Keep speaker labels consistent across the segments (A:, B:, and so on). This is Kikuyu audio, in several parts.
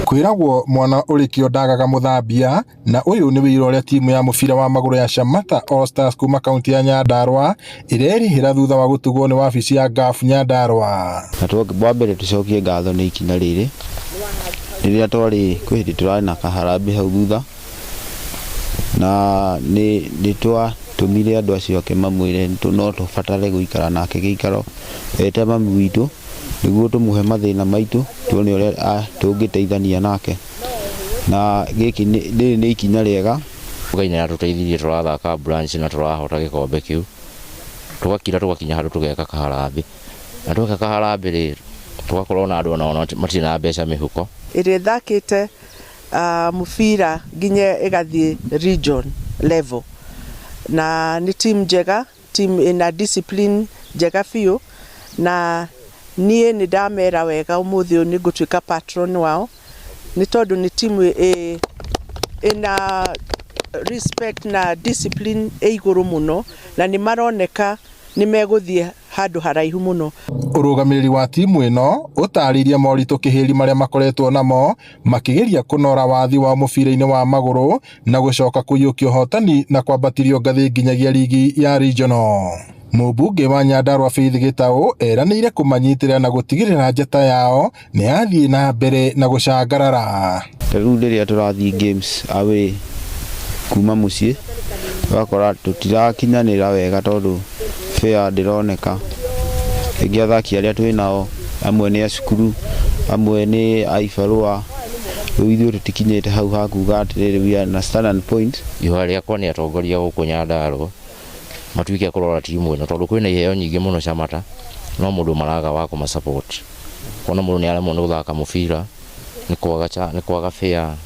A: Kwĩragwo mwana ũrĩ kĩo ndagaga mũthambia, na ũyũ nĩ wĩira ũrĩa timu ya mũbira wa magũrũ ya Shamata All Stars kuma kaunti ya Nyandarua ĩrerĩhĩra thutha wa gũtugwo nĩ wabici ya GAF Nyandarua.
B: Na wa mbere tũcokie ngatho nĩ ikinya rĩrĩ, rĩrĩa twarĩ kwĩ hĩndĩ tũrarĩ na kaharambĩ hau thutha, na nĩ twatũmire andũ acio ake mamwĩre no tũbatare gũikara nake gĩikaro eta mami witũ, nĩguo tũmũhe mathĩna maitũ tuone ũrĩa tũngĩteithania nake, na gĩkĩ rĩrĩ nĩ ikinya rĩega.
C: Ngai nĩ aratũteithirie tũrathaka branch na tũrahota gĩkombe kĩu, tũgakira tũgakinya handũ tũgeka kaharambĩ, na tweka kaharambĩ rĩ, tũgakorwo na andũ onao matirĩ na mbeca mĩhuko.
D: Ĩrĩa ĩthakĩte mũbira nginya ĩgathiĩ region level, na nĩ team njega, team ĩna discipline njega biũ, na niĩ nĩ ndamera wega ũmũthĩ ũyũ nĩ ngũtuĩka patron wao, nĩ tondũ nĩ timu ĩna respect na discipline ĩ igũrũ mũno, na nĩ maroneka nĩ megũthiĩ handũ haraihu mũno.
A: Ũrũgamĩrĩri wa timu ĩno ũtarĩirie moritũ kĩhĩri marĩa makoretwo namo makĩgeria kũnora wathi wa mũbira-inĩ wa magũrũ na gũcoka kũiyũkia ũhotani na kwambatirio ngathĩ nginyagia rigi ya regional. Mũmbunge wa Nyandarua Faith Gĩtaũ eranĩire kũmanyitĩrĩra na gũtigĩrĩra njata yao nĩ yathiĩ na mbere na gũcangarara.
B: Ta rĩu rĩrĩa tũrathiĩ games away kuma mũciĩ, ũgakora tũtirakinyanĩra wega tondũ fare ndĩroneka. Rĩngĩ athaki arĩa twĩ nao amwe nĩ a cukuru, amwe nĩ a ibarũa, rĩu ithuĩ tũtikinyĩte hau ha kuga atĩrĩrĩ we are na standard point.
C: Ihoya rĩakwa nĩ atongoria gũkũ Nyandarua matuĩke a kũrora timu ĩno tondũ kwĩna iheo nyingĩ mũno Shamata no mũndũ maraga wa kũma support. Kuona mũndũ nĩ aremwo nĩ gũthaka mũbira nĩ kwaga nĩ kwaga fare,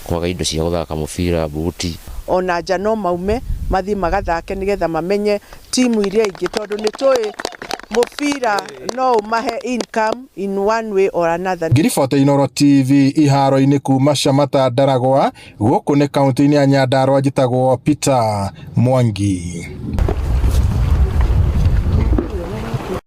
C: kwaga indo cia gũthaka mũbira, buti.
D: Ona nja no maume mathiĩ magathake nĩgetha mamenye timu iria ingĩ, tondũ nĩ tũĩ mũbira no ũmahe income in one way or another.
A: Ngĩribota Inooro TV iharo-inĩ kuma Shamata Ndaragwa, gũkũ nĩ kaunti-inĩ ya Nyandarua, njĩtagwo Peter Mwangi.